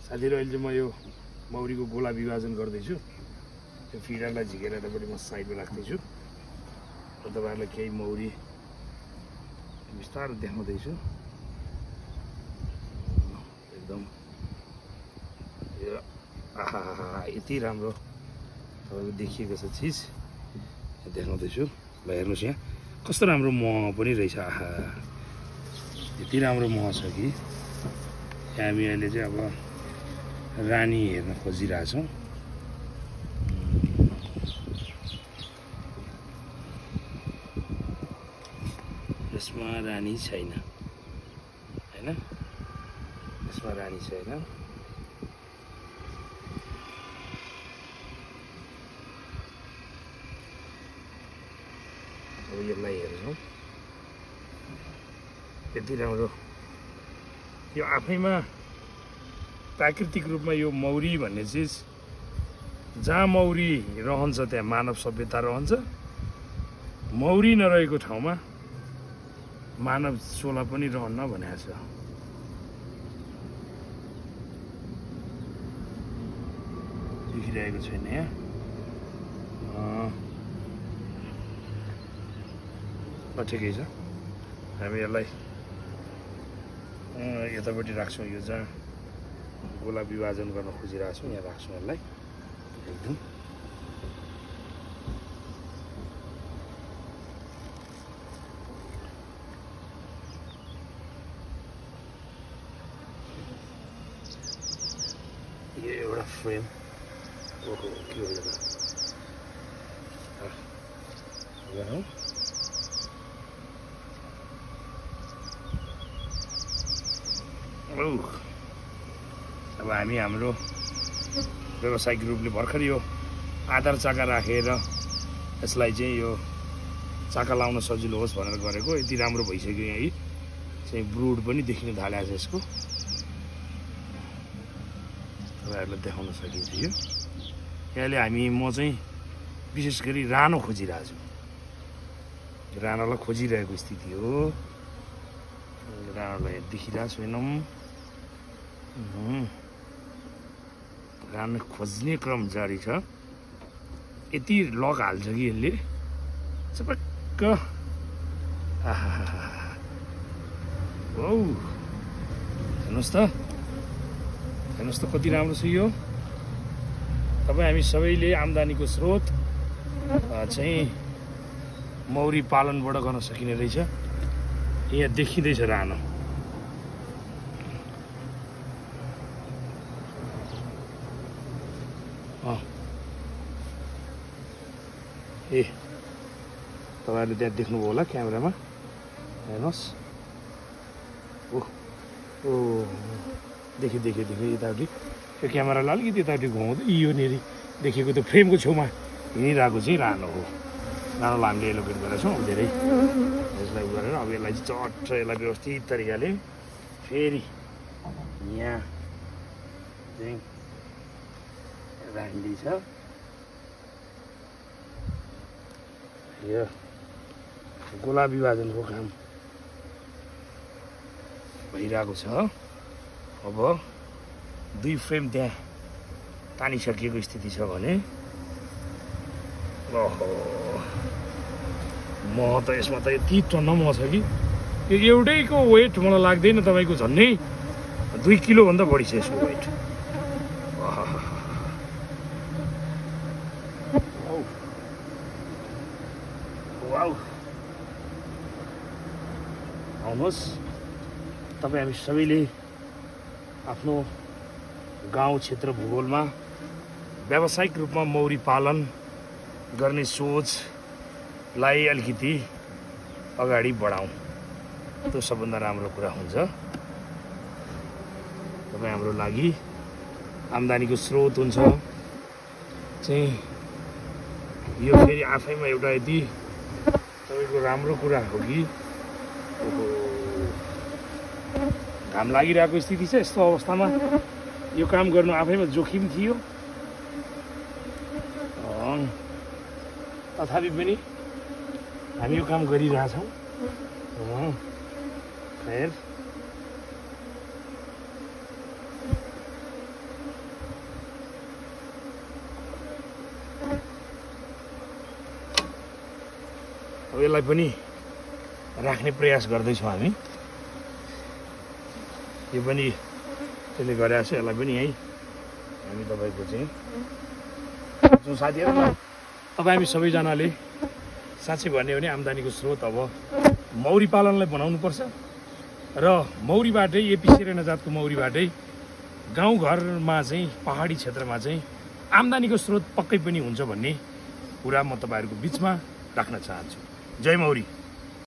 साथीहरु अहिले चाहिँ म यो मौरीको गोला विभाजन गर्दैछु। त्यो फिडालाई झिकेर यतापट्टि म साइडमा राख्दैछु र तपाईहरुलाई केही मौरी बिस्तारै देखाउँदैछु। एकदम यो आहा यति राम्रो तपाईको देखिएको छ चीज देखाउँदैछु। ल हेर्नुस् यहाँ कस्तो राम्रो मह पनि रहेछ। आहा यति राम्रो मह छ कि हामी अहिले चाहिँ अब रानी हेर्न खोजिरहेछौँ। यसमा रानी छैन हैन, यसमा रानी छैन। अब यसलाई हेर्छौँ यति राम्रो। यो आफैमा प्राकृतिक रूपमा यो मौरी भन्ने चिज जहाँ मौरी रहन्छ त्यहाँ मानव सभ्यता रहन्छ। मौरी नरहेको ठाउँमा मानव चोला पनि रहन्न भनेको छ। देखिरहेको छैन यहाँ। ठिकै छ हामी यसलाई यतापट्टि राख्छौँ। यो जहाँ गोला विभाजन गर्न खोजिरहेको छौँ यहाँ राख्छौँ यसलाई एकदम। यो एउटा फ्रेम ओहो के हो यो त अब हामी हाम्रो व्यावसायिक रूपले भर्खर यो आधार चाका राखेर यसलाई चाहिँ यो चाका लाउन सजिलो होस् भनेर गरेको। यति राम्रो भइसक्यो। यही चाहिँ ब्रुड पनि देखिन थालेको छ यसको। तपाईँहरूलाई देखाउन सकिन्छ यो। यहाँले म चाहिँ विशेष गरी रानो खोजिरहेको छु। रानोलाई खोजिरहेको स्थिति हो। रानोलाई देखिरहेको छैनौँ। रानो खोज्ने क्रम जारी छ। यति लक हाल्छ कि यसले चपक्क। आहा वाउ हेर्नुहोस् त, हेर्नुहोस् त कति राम्रो छ यो। तपाईँ हामी सबैले आम्दानीको स्रोत चाहिँ मौरी पालनबाट गर्न सकिने रहेछ। यहाँ देखिँदैछ रानो। ए तपाईहरुले त्यहाँ देख्नुभयो होला क्यामेरामा हेर्नुहोस्। ओह ओ देखि यतापट्टि यो क्यामेरालाई अलिकति यतापट्टि घुमाउँदै यो नेरी देखेको त्यो फ्रेमको छेउमा हिँडिरहेको चाहिँ रानो हो। रानोलाई हामीले एलोकेट गरेका छौँ धेरै यसलाई उ गरेर। अब यसलाई चाहिँ चट्ट यसलाई व्यवस्थित तरिकाले फेरि यहाँ चाहिँ राखिँदैछ। यो गोला विभाजनको काम भइरहेको छ। अब 2 फ्रेम त्यहाँ तानिसकिएको स्थिति छ भने ओहो मह त यसमा त यति टन्न मह छ कि यो एउटैको वेट मलाई लाग्दैन तपाईँको झन्डै 2 किलोभन्दा बढी छ यसको वेट। वाउ आउनुहोस् तपाईँ हामी सबैले आफ्नो गाउँ क्षेत्र भूगोलमा व्यावसायिक रूपमा मौरी पालन गर्ने सोचलाई अलिकति अगाडि बढाउँ। त्यो सबभन्दा राम्रो कुरा हुन्छ। तपाईँ हाम्रो लागि आम्दानीको स्रोत हुन्छ चाहिँ यो फेरि आफैमा एउटा यति तपाईँको राम्रो कुरा हो कि घाम लागिरहेको स्थिति छ। यस्तो अवस्थामा यो काम गर्नु आफैमा जोखिम थियो। तथापि पनि हामी यो काम गरिरहेछौँ। खैर यसलाई पनि राख्ने प्रयास गर्दैछौँ हामी। यो पनि त्यसले गरेको छ, यसलाई पनि यहीँ हामी तपाईँको चाहिँ साथीहरू तपाईँ हामी सबैजनाले साँच्चै भन्यो भने आम्दानीको स्रोत अब मौरी पालनलाई बनाउनुपर्छ र मौरीबाटै एपिसेरेना जातको मौरीबाटै गाउँघरमा चाहिँ पहाडी क्षेत्रमा चाहिँ आम्दानीको स्रोत पक्कै पनि हुन्छ भन्ने कुरा म तपाईँहरूको बिचमा राख्न चाहन्छु। जय मौरी।